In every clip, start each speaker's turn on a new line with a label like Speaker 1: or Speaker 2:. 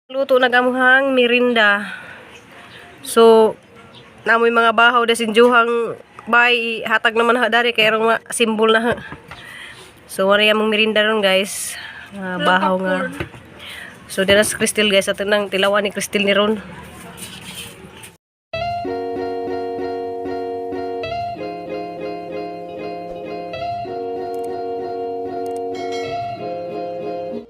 Speaker 1: Luto na gamuhang mirinda. So, namoy mga bahaw da sinjuhang bay hatag naman ha dari kay rong simbol na ha. So, wala yung mirinda ron, guys. Ah, bahaw nga. So, dira sa Crystal, guys, ato nang tilawan ni Crystal ni ron.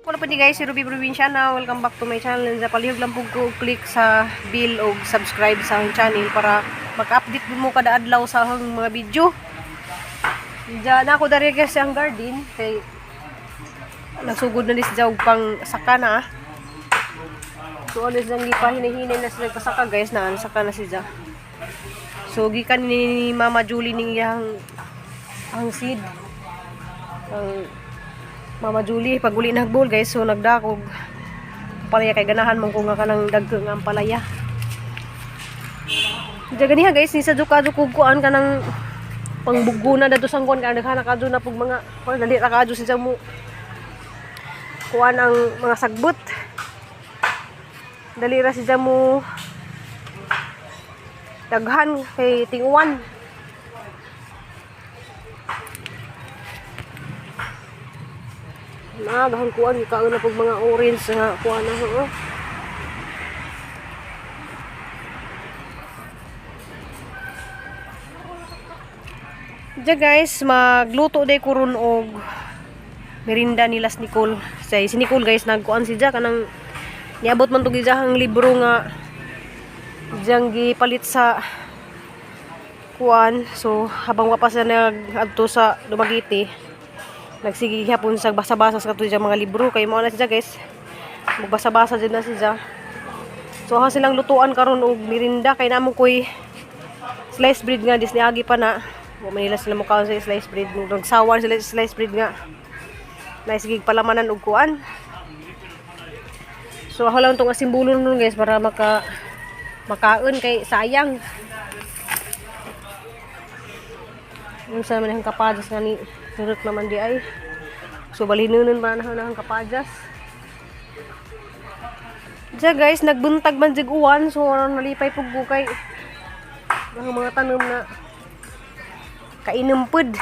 Speaker 1: Wala pa ni guys, si Ruby Provinciana. Welcome back to my channel. Sa palihog lang po ko click sa bell o subscribe sa akong channel para maka-update mo kada adlaw sa akong mga video. Diyan ako dari guys sa ang garden kay nagsugod na ni siya og pang saka na. So ano siyang gipahinahinay na sila pasaka, guys, na saka na siya. So gikan ni Mama Julie ning iyang ang seed. Ang Mama Julie pag uli nagbol, guys, so nagdakog palaya kay ganahan man ko nga kanang dagko nga ang palaya. Diya ganiha, guys, ni sa juka jukog kuan kanang pangbuguna dadto sa kuan kay daghan na kadto na pug mga kuan dali ra kadto siya mo kuan ang mga sagbot. Dali ra siya mo daghan kay tinguan. Na dahon kuan gikaon na pug mga orange nga kuan na oh. Diya, guys, magluto day ko ron og merinda nila si Nicole. Say, si Nicole, guys, nagkuan si Jack kanang niabot man tug ang libro nga diyang gipalit sa kuan. So, habang wa pa siya nag-adto sa Dumaguete, nagsige gihapon sa basa-basa sa kato mga libro kay mao na siya, guys. Magbasa-basa dyan na siya. So, ha silang lutuan karon og merinda kay namo koy slice bread nga dis niagi pa na. Wa man nila sila mukaon sa slice bread. Nagsawa sila sa slice bread nga. Nice gig palamanan og kuan. So ako lang tong asimbulon nun, guys, para makaon kay sayang. Yung sa man ang kapajas nga ni surot naman di ay. So balinunon pa na ang kapajas. Diya, guys, nagbuntag man jig uwan, so nalipay pug ko kay ang mga tanom na kainumpod.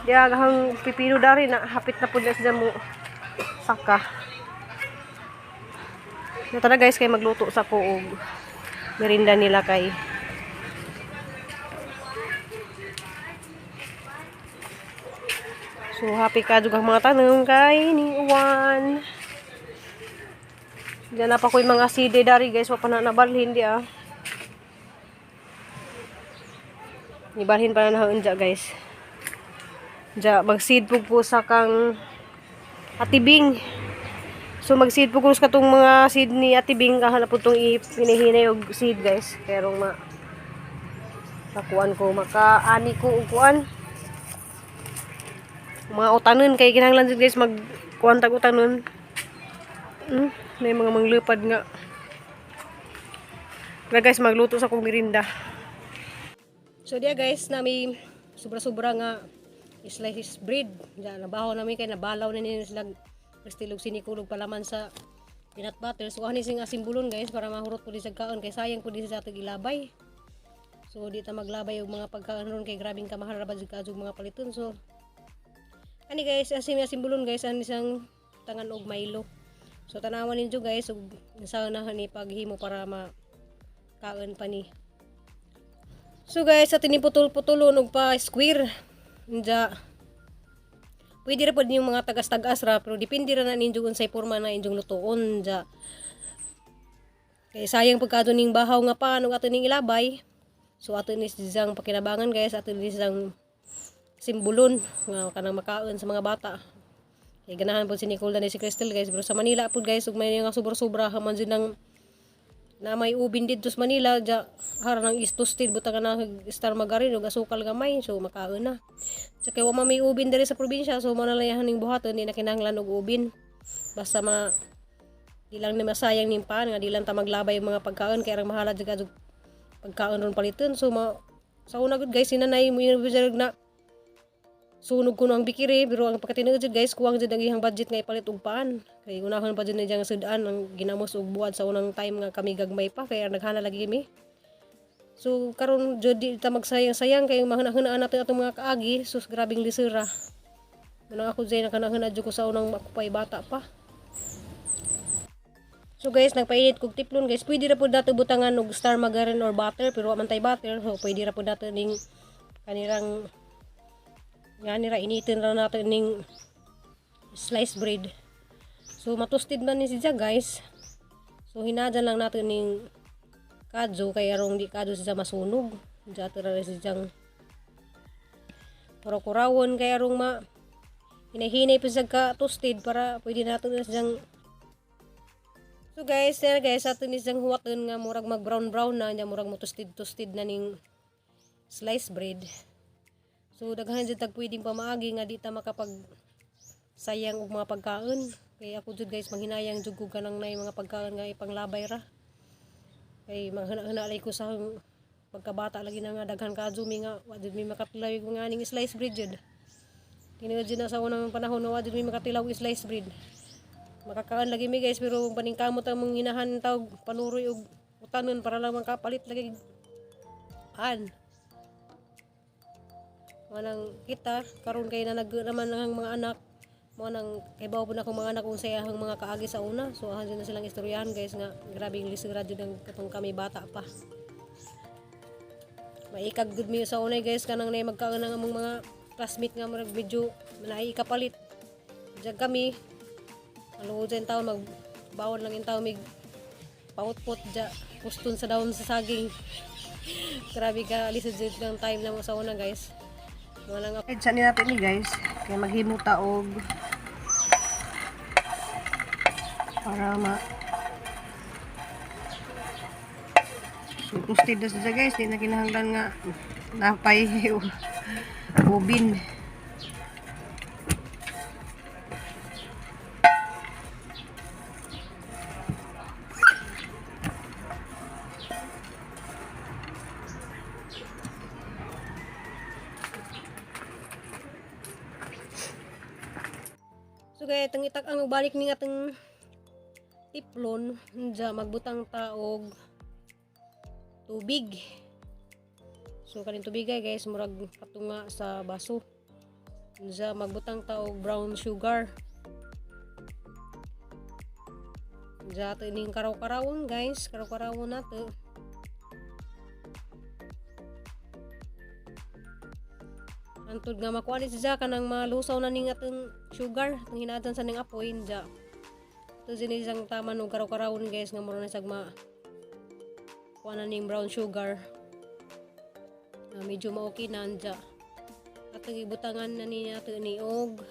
Speaker 1: Diya gahang pipino dari na hapit na pud na siya mo saka. Na tara, guys, kay magluto sa ko og merinda nila kay so happy ka jud ang mga tanom kay ni uwan. Diyan na pa ko'y mga CD dari, guys, wa pa na nabalhin di ah. Ibalhin pa na na guys. Diya, mag-seed po po sa kang atibing. So mag-seed po ko sa katong mga seed ni atibing kahanap po itong ipinahinay og seed, guys. Pero ma nakuan ko makaani ko og kuan. Mga utanon kay kinahanglan jud, guys, mag kuan tag utanon. May mga manglupad nga. Tara, guys, magluto sa kong merinda. So diya, guys, nami sobra-sobra nga slice bread. Diya nabaho nami kay nabalaw na nila sila Kristilog sinikulog palaman sa peanut butter. So ani sing asimbulon, guys, para mahurot po di sa kaon kay sayang po di sa atong ilabay. So di ta maglabay og mga pagkaon ron kay grabing kamahal ra ba jud kaadto mga paliton. So ani, guys, asim asimbulon, guys, ani siyang tangan og Milo. So tanawan ninyo, guys, ug unsa na ni paghimo para ma kaon pa ni. So guys, sa tiniputol-putulon og pa square. Inja. Pwede ra pod yung mga tagas-tagas ra pero depende ra na ninyo unsay porma na inyong lutuon ja. Kay sayang pagkado ning bahaw nga pa ug ato ning ilabay. So ato ni siyang pakinabangan, guys, ato ni siyang simbolon nga kanang makaon sa mga bata. Kay ganahan po si Nicole ni si Crystal, guys, pero sa Manila po, guys, ug may nga sobra-sobra man jud nang na may ubin didto sa Manila ja hara ng toasted buta ka na star margarine ug asukal gamay, so makaon na. Sa kay wa man may ubin diri sa probinsya, so mo na lang ning buhaton, di na kinahanglan og ubin. Basta ma di lang ni masayang ning pan nga di lang ta maglabay ang mga pagkaon kay arang mahala jud kadto pagkaon ron paliton. So ma sa una gud, guys, sinanay mo yun na Sunog kuno ang bakery, pero ang pagkatinuod jud, guys, kuwang jud ang iyang budget nga ipalit og pan. Kay unahon pa jud na nga sudan ang ginamos og buhat sa unang time nga kami gagmay pa, kaya naghana lagi kami. So karon jud, di ta magsayang-sayang kay mahuna-hunaan natin atong mga kaagi. Sus, grabing lisura. Munang ako jay nakanahuna jud ko sa unang ako pa bata pa. So guys, nagpainit kog tiplon, guys. Pwede ra pud nato butangan og Star margarine or butter, pero wa man tay butter. So pwede ra pud nato ning kanirang nga nira, initin ra nato ning sliced bread. So matoasted man ni siya, guys. So hinadyan lang nato ning kadyo kay arong di kadyo siya masunog. Diya ra siya kuraw-kurawon kay arong ma hinahinay pa siya ka toasted para pwede nato na siyang. So guys, yan guys, ato ni siyang huwaton nga murag mag brown brown na, nya murag mo toasted toasted na ning sliced bread. So daghan jud tag pwedeng pamaagi nga di ta makapag sayang og mga pagkaon. Kay ako jud, guys, manghinayang jud ko kanang nay mga pagkaon nga ipanglabay ra. Kay manghuna-huna lay ko sa pagkabata lagi na nga daghan kadyo mi nga wa jud mi makatilaw og mga ning sliced bread jud. Tinuod jud na sa unang panahon na wa jud mi makatilaw og sliced bread. Makakaon lagi mi, guys, pero paningkamot ang mga inahan tawag panuroy og utanon para lang makapalit lagi pan. Manang kita karon kay na nag naman ang mga anak mo nang kay po na akong mga anak kung sa ang mga kaagi sa una. So ahan na silang istoryahan, guys, nga grabing lisura jud ang katong kami bata pa. Maikag gud mi sa unay, guys, kanang nay magkaon ang among mga classmate nga murag medyo naay kapalit. Diyan kami aluod sa taon, magbawon lang yung tao mig pautpot dya kuston sa daon sa saging. Grabe ka lisod jud ng time na mo sa una, guys. Mga nang
Speaker 2: Kahit ni natin ni, guys, kay maghimo ta og para ma. So, toasted na siya, guys, di na kinahanglan nga napay oven.
Speaker 1: So kaya itong itak ang balik ni atong tiplon dya, magbutang ta og tubig. So kaning tubig ay, guys, murag patunga sa baso. Dya magbutang ta og brown sugar. Dya ato ining karaw-karawon, guys, karaw-karawon nato. Antod nga makuha ni siya kanang malusaw na ning atong sugar, atong hinadyan sa ning apoy dya. Ito din isang tama og karaw-karawon, guys, nga mura na siyag ma kuha na ning brown sugar. Na medyo ma-okay na dya. Atong ibutangan na niya ato ni og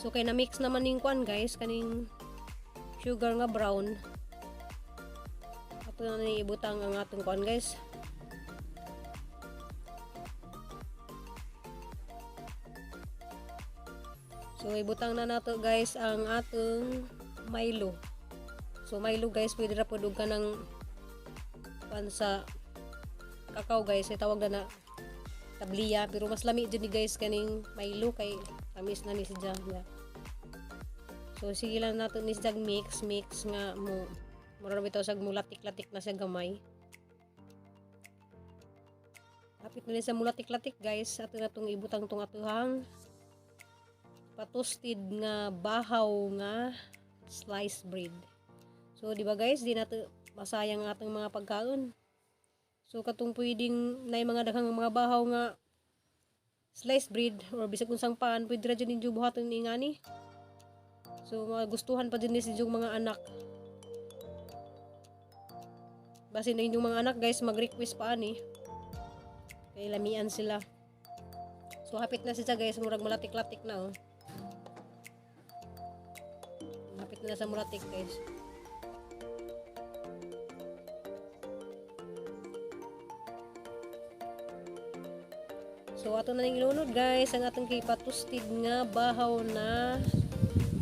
Speaker 1: So kay na mix naman ning kuan, guys, kaning sugar nga brown. Ato na ni ibutang ang atong kuan, guys. So ibutang na nato, guys, ang atong Milo. So Milo, guys, pwede ra pud og kanang kuan sa kakao, guys, ay tawag na na tabliya, pero mas lami jud ni, guys, kaning Milo kay tamis na ni siya. Yeah. So sige lang nato ni siya mix mix nga mo mura bitaw sag mulatik-latik na siya gamay. Kapit na ni sa mulatik-latik, guys. Ato na tong ibutang tong atuhang patoasted nga bahaw nga sliced bread. So di ba, guys, di nato masayang ang atong mga pagkaon. So katong pwedeng nay mga daghang mga bahaw nga sliced bread or bisag unsang pan, pwede ra jud ninyo buhaton ni ngani. So magustuhan pa din ni sa inyong mga anak. Basin na inyong mga anak, guys, mag-request pa ani. Kay lamian sila. So hapit na siya, guys, murag mulatik-latik na oh. Hapit na sa mulatik, guys. So ato na ning ilunod, guys, ang atong kay patoasted nga bahaw na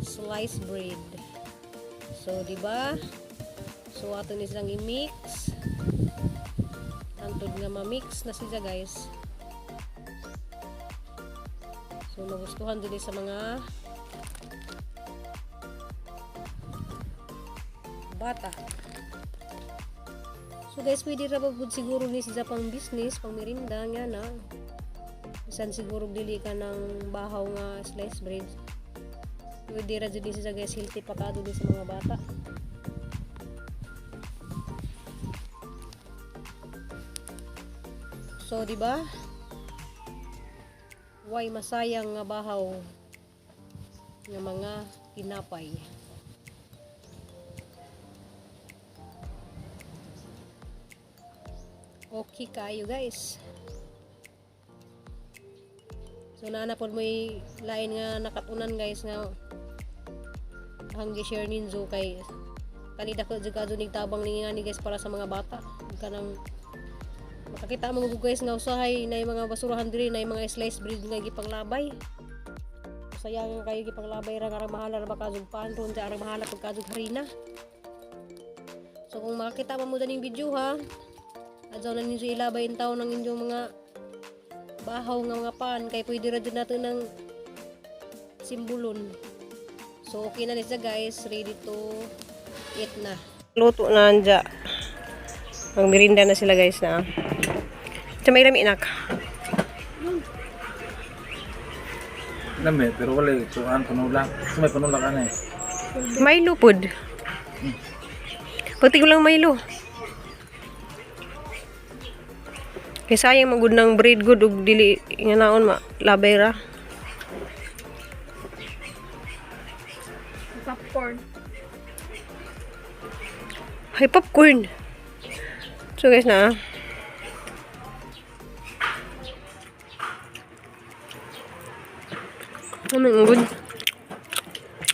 Speaker 1: sliced bread. So di ba? So ato ni silang i-mix. Hantod nga ma-mix na siya, guys. So magustuhan din sa mga bata. So guys, pwede ra ba pud siguro ni siya pang business, pang merinda nga na. Bisan siguro dili ka ng bahaw nga slice bread. Pwede ra jud ni siya, guys, healthy pa kaadto din sa mga bata. So di ba? Why masayang nga bahaw nga mga tinapay. Okay kayo, guys. So naa na pod mo'y lain nga nakatunan, guys, nga hanggi share ninyo kay kani dako jud kadto nig tabang ni nga ni, guys, para sa mga bata. Kanang makakita mo guys nga usahay na yung mga basurahan diri na yung mga slice bread nga gipanglabay. Sayang kayo, gipanglabay ra nga mahala ra ba kadtog pan ron ra, mahala pag kadtog harina. So kung makakita pa mo daning video ha, adyaw na ninyo ilabay in taon ng inyong mga bahaw nga mga pan kay pwede ra jud nato ng simbolon. So okay na ni siya, guys, ready to eat na.
Speaker 2: Luto na anja. Magmerinda na sila, guys, na. Sa may rami inak.
Speaker 3: Lami, pero wala tuan panula. Gusto may panula ka na eh.
Speaker 2: Milo pod. Pagti ko lang Milo. Kay sayang magud ng bread good ug dili nga naon ma labay ra.
Speaker 4: Popcorn.
Speaker 2: Hay, popcorn. So guys na. Ano ang good?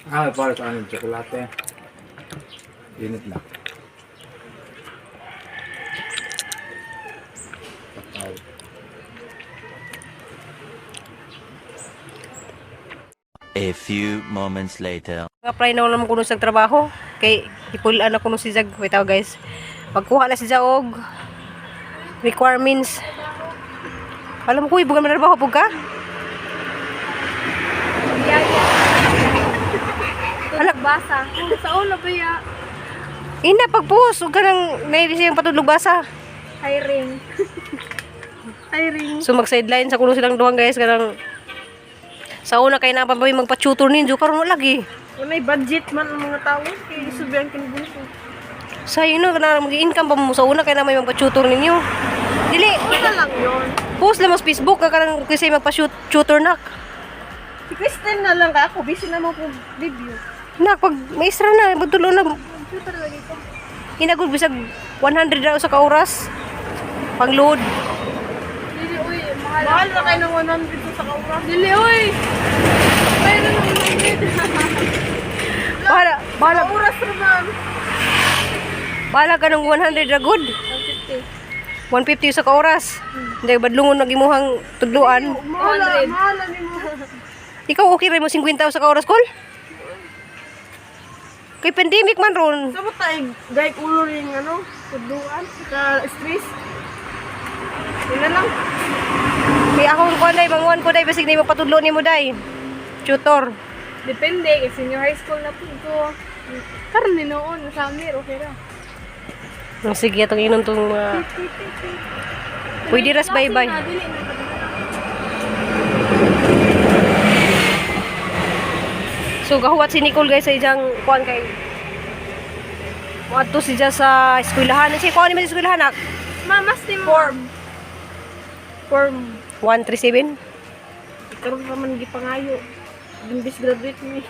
Speaker 3: Ah, para sa ano, tsokolate. Init na. Patay.
Speaker 5: A few moments later.
Speaker 2: Apply na naman kuno sa trabaho kay ipulan na kuno si Zag. Wait, guys. Pagkuha na si Zag og requirements. Alam ko, ibugan man trabaho pug ka?
Speaker 4: Alak basa. Sa ulo ba ya?
Speaker 2: Ina pagpuos ug kanang may siyang patudlog basa.
Speaker 4: Hiring. Hiring.
Speaker 2: So mag sideline sa kuno silang duwang, guys, kanang sa una kay na pa ba magpa-tutor ninyo karon wala lagi.
Speaker 4: Walay budget man ang mga tao kay isubi ang kinbunso.
Speaker 2: Sayang no, kanang mag-income pa mo sa una kay na may magpa-tutor ninyo. Dili,
Speaker 4: Una lang yon.
Speaker 2: post lang mo sa Facebook ka kanang kasi magpa-tutor nak.
Speaker 4: Si Kristen na lang ka ako busy na mo kung review.
Speaker 2: Nak pag maestra na, magtulo na
Speaker 4: Computer lagi ko.
Speaker 2: inagod bisag 100 ra sa ka oras. Pang-load.
Speaker 4: Dili uy, mahal. Mahal na kayo ng 100 sa kaura. Dili uy. Mayroon ng 100.
Speaker 2: Bahala, bahala,
Speaker 4: Oras naman.
Speaker 2: bahala ka ng 100 ra good.
Speaker 4: 150.
Speaker 2: 150 sa ka oras. Hindi badlungon nag imuhang tudluan.
Speaker 4: Mahal, mahal ni mo.
Speaker 2: Ikaw okay ra mo 50 sa ka oras kol? Kay pandemic man ron.
Speaker 4: Sa mo tayo, gay ulo ring ano, tudluan, sa stress. Yun na lang.
Speaker 2: Kay akong kuan day, manguan ko day basig na mapatudlo nimo day. Tutor.
Speaker 4: Depende, kay senior high school na po ko. Karon ni noon, sa summer, okay ra.
Speaker 2: Oh, sige, atong inom tong pwede ras bye-bye.
Speaker 4: Klase na, dili na.
Speaker 2: So gahuwat si Nicole, guys, sa iyang kuan kay Moadto siya sa eskwelahan. Siya kuan ni sa eskwelahan nak.
Speaker 4: Mamas ni form. Form.
Speaker 2: 137.
Speaker 4: Karon pa man gipangayo. Imbis graduate mi.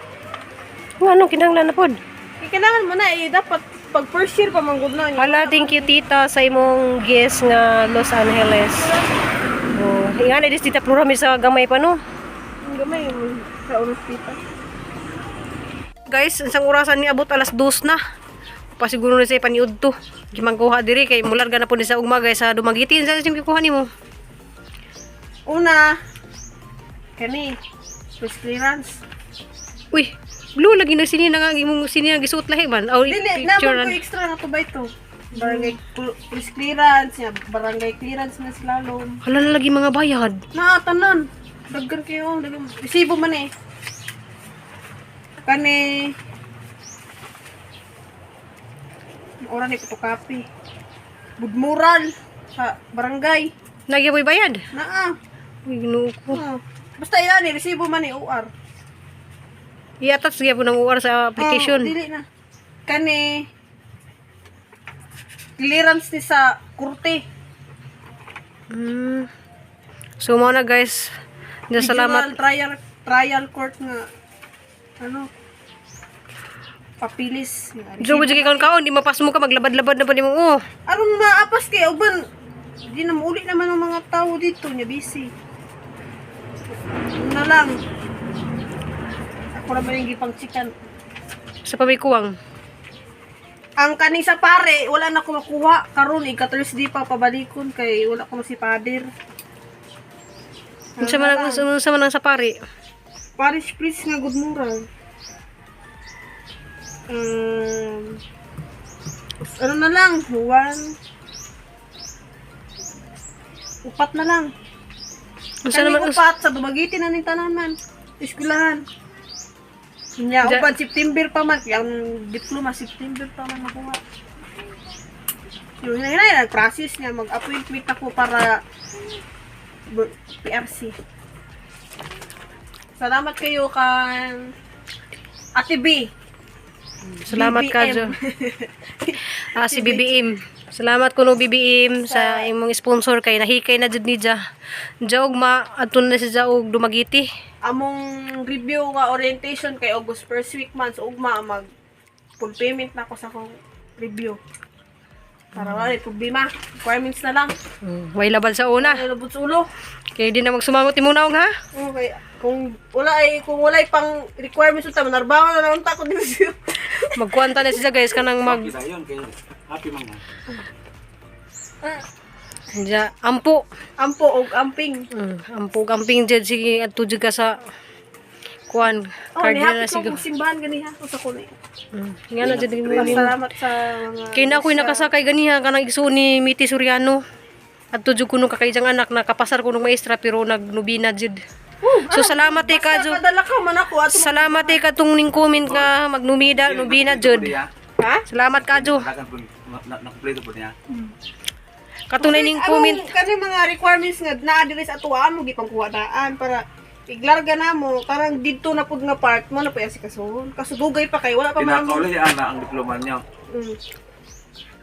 Speaker 2: Ngano kinahanglan na pod?
Speaker 4: Kay kailangan mo na eh dapat pag first year pa man gud na.
Speaker 2: Hala, thank you, tita, sa imong guest nga Los Angeles. Oh, ingana dis tita Flora mi sa gamay pa no.
Speaker 4: Ang gamay mo sa oras tita.
Speaker 2: Guys, isang orasan ni abot alas 2 na. Pasiguro na sa paniud to. Gimangkuha diri kay mularga na po ni sa ugma, guys, sa Dumaguete. Unsa sa kuha nimo?
Speaker 4: Una, kani first clearance.
Speaker 2: Uy, blue lagi na sini na nga imong sini nga gisuot lahi man. Aw,
Speaker 4: Dili,
Speaker 2: picture
Speaker 4: naman
Speaker 2: na.
Speaker 4: ko extra nga 2 by 2. Barangay police clearance, ya, barangay clearance na slalom.
Speaker 2: Hala na lagi mga bayad.
Speaker 4: Na tanan. Daghan kayo, daghan. Resibo man eh. Kani ora ni photocopy. Budmural sa barangay.
Speaker 2: Nagyapoy bayad.
Speaker 4: Naa.
Speaker 2: Uy, Ginoo ko.
Speaker 4: Oh. Basta ila ni resibo man ni OR.
Speaker 2: I-attach gyapon ang UR sa application.
Speaker 4: Oh, dili na. Kani clearance ni sa korte.
Speaker 2: So mao na guys. Diyos salamat.
Speaker 4: Regional trial trial court nga ano papilis nga
Speaker 2: Joe, jud kaon kaon, di mapas mo ka maglabad-labad na pa nimo. Oh.
Speaker 4: Aron maapas kay uban di na mauli naman ang mga tao dito nya busy. Ano na lang. Ako ra ba yung gipang chikan.
Speaker 2: Sa pamikuwang.
Speaker 4: Ang kani sa pare, wala na ko makuha karon ika Thursday pa pabalikon kay wala ko si father.
Speaker 2: Unsa man ang unsa man ang sa pari?
Speaker 4: Parish priest nga good moral. Ano na lang, one, upat na lang.
Speaker 2: Unsa
Speaker 4: Kaning
Speaker 2: naman
Speaker 4: upat sa Dumaguete na ning tanan man. Eskwelahan. Nya upat September pa man, yung diploma September pa man makuha. Yung hinay nag-process niya, mag-appointment ako para PRC. Salamat kayo kan Ate B.
Speaker 2: Salamat ka,
Speaker 4: BBM.
Speaker 2: Jo. Ah, si BBM. Salamat kuno BBM sa imong sponsor kay nahikay na jud ni Ja. Jaog ma adto na si Jaog Dumaguete.
Speaker 4: Among review nga orientation kay August first week man, so ugma mag full payment na ako sa akong review. Para wala rin problema. Requirements na lang.
Speaker 2: Way labad sa una.
Speaker 4: Ay, labot sa ulo.
Speaker 2: Kay di na magsumangot imo naong ha.
Speaker 4: Okay. Kung wala ay pang requirements unta manarbaho na lang unta ko din siya.
Speaker 2: Magkuanta na siya guys kanang mag
Speaker 3: Kita yun kay happy man.
Speaker 2: Ja, ampo.
Speaker 4: Ampo og amping.
Speaker 2: Ampo camping jud sige adto jud ka sa kuan
Speaker 4: Oh,
Speaker 2: card na
Speaker 4: nihapit
Speaker 2: na
Speaker 4: ko
Speaker 2: siguro.
Speaker 4: kung simbahan ganiha ko sa kuno.
Speaker 2: Nga na jud nimo.
Speaker 4: Salamat sa mga
Speaker 2: Kay na ako'y nakasakay ganiha kanang igsuon ni Miti Soriano. Adto jud kuno kakaijang anak nakapasar kuno maestra pero nagnubina jud. So salamat eh ka
Speaker 4: Basta
Speaker 2: jud.
Speaker 4: padala ka man ako ato.
Speaker 2: Salamat eh ka tung ning comment nga magnumida nubina jud.
Speaker 4: Ha?
Speaker 2: Salamat ka jo.
Speaker 3: Nakumpleto po niya.
Speaker 2: Katong ning comment.
Speaker 4: Among kani mga requirements nga naa diri sa ato amo gipangkuha daan para iglarga na mo parang didto na pud nga part mo na pa si kasuhon. Kaso dugay pa kay wala pa man amo.
Speaker 3: Pinakauli ana ang diploma niya.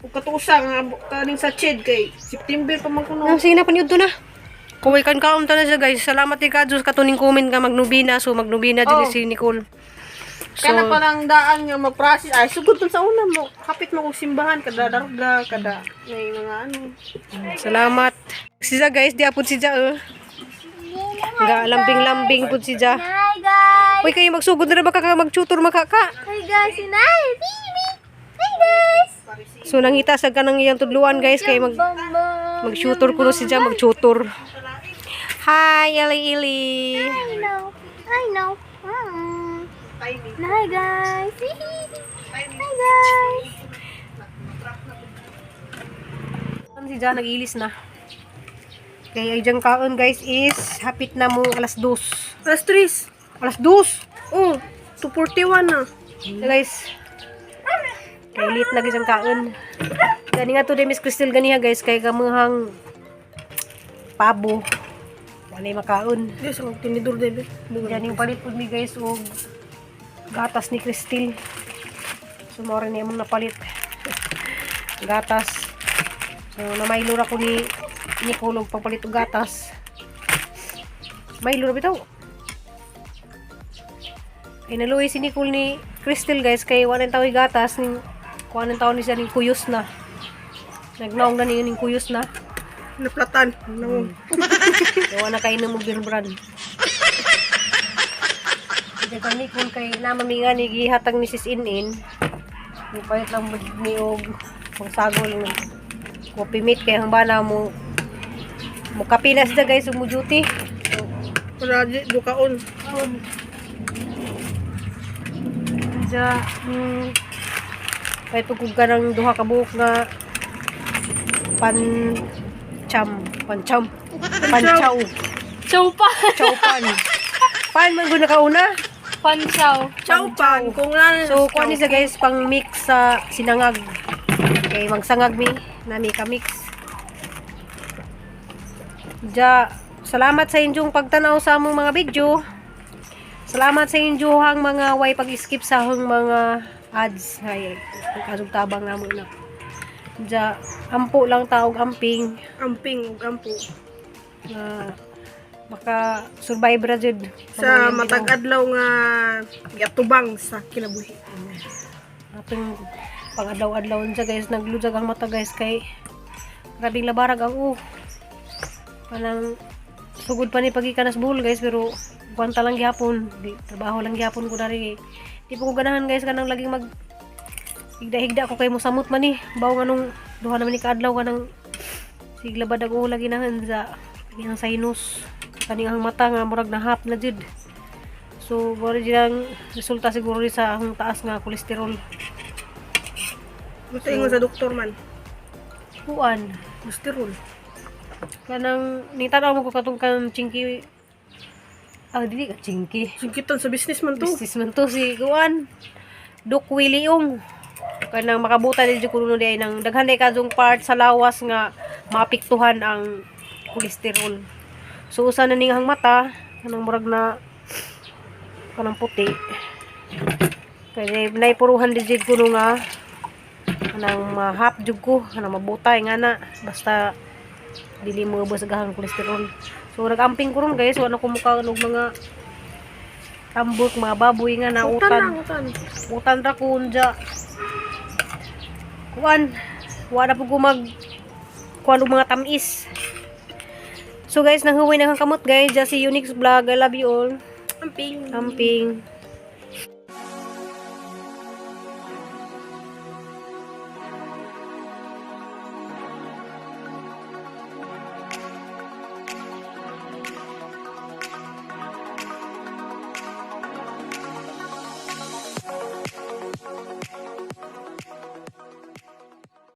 Speaker 4: Ug katusa nga kaning sa CHED kay September pa man kuno.
Speaker 2: Ah, sige na paniud na. Kuway kan kaon ta na siya guys. Salamat eh ka Diyos katuning comment nga magnubina. So magnubina jud
Speaker 4: Oh.
Speaker 2: si Nicole. So
Speaker 4: Kana pa lang daan nga mag-process ay sugod tun sa una mo. Kapit mo kog simbahan kada darga kada may mga ano.
Speaker 2: salamat. Si Ja guys, di apod si Ja eh. Ga lambing-lambing pud si Ja.
Speaker 6: Hi guys!
Speaker 2: Uy kayo magsugod na ba ka mag-tutor makaka.
Speaker 6: Hi guys! Hi! Baby! Hi guys!
Speaker 2: So nangita sa kanang iyang tudluan guys kay mag
Speaker 6: Bum bum!
Speaker 2: mag-shooter kuno si Ja, mag-tutor. Hi Eli Eli.
Speaker 6: I know! I know! Mm. Hi guys! Hi guys!
Speaker 2: Si Ja nag-ilis na. Kay ay diyang kaon guys is hapit na mo alas 2.
Speaker 4: Alas 3.
Speaker 2: Alas 2.
Speaker 4: Oh, 2:41 na.
Speaker 2: So guys, kay late na gisang kaon. Gani nga to Miss Crystal ganiha guys kay kamuhang pabo. Walay makaon.
Speaker 4: Diyos, ang tinidor debe.
Speaker 2: Gani yung palit pud mi guys og gatas ni Crystal. So mao rin among napalit. Gatas. So namaylo ra ko ni Nicole og pagpalit og gatas. Maylo ra bitaw. Ay naluoy si Nicole ni Crystal guys kay wala tawo gatas ning kuha ng tawo ni siya ning kuyos na. Nagnaong na niyo ning kuyos na.
Speaker 4: Naplatan. No.
Speaker 2: Gawa na kayo ng beer brand. Diyan kang Nicole kay namami nga ni gihatag ni Sis Inin. Mupalit lang mo ni og pangsagol ng coffee mate kay ang bana mo mo kape na sila guys ug mo duty.
Speaker 4: Wala di dukaon.
Speaker 2: Diya kahit pag ka ng duha ka buok nga Pancham, pancham, panchaw,
Speaker 1: Chow pa.
Speaker 2: chow pan. Pan man gud nakauna.
Speaker 1: Panchow.
Speaker 4: Chow pan. Kung na.
Speaker 2: So kuan ni siya, guys, pang mix sa sinangag. Kay magsangag mi, nami ka mix. Ja, salamat sa inyong pagtanaw sa among mga video. Salamat sa inyong mga way pag-skip sa akong mga ads. Ay, kasog tabang namo na. Ja, ampo lang taog amping
Speaker 4: Amping ug ampo.
Speaker 2: na maka survive ra jud.
Speaker 4: Sa matag adlaw nga gatubang sa kinabuhi.
Speaker 2: Atong pangadlaw-adlaw siya, guys, naglujag ang mata, guys, kay grabing labarag ang uh. Kanang sugod pa ni pagikanas buhol, guys, pero kwanta lang gihapon, di, trabaho lang gihapon ko dari. Di pa ko ganahan, guys, kanang laging mag higda-higda ko kay mosamot man ni. Baw nga nung duha naman ni kaadlaw kanang siglabad ang ulo lagi nahan sa ang sinus. Kaning ang mata nga murag nahap na jud. So, mura jud ang resulta siguro ni sa akong taas nga kolesterol.
Speaker 4: Gusto ingon sa doktor man.
Speaker 2: Kuan.
Speaker 4: Kolesterol.
Speaker 2: Kanang nitanaw mo ko katong kan chinky. Ah, dili ka chinky.
Speaker 4: Singkitan sa business man to.
Speaker 2: Business man to si kuan. Dok Willie Ong. Kanang makabuta din jud kuno di ay nang daghan day kadtong part sa lawas nga maapektuhan ang kolesterol. So usa na ning ang mata kanang murag na kanang puti. Kaya naipuruhan din jud kuno nga kanang mahap jud ko, kanang mabutay nga na basta dili mo ubos agahang kolesterol. So nagamping ko ron, guys, wala ko mukha og mga tambok, mga baboy nga
Speaker 4: Utan
Speaker 2: nautan.
Speaker 4: lang, utan.
Speaker 2: Utan ra ko unja. Kuan, wala po ko mag kuan og mga tamis. So guys, nanghuway na kang kamot, guys. Just si Unix Vlog. I love you all.
Speaker 4: Amping.
Speaker 2: Amping.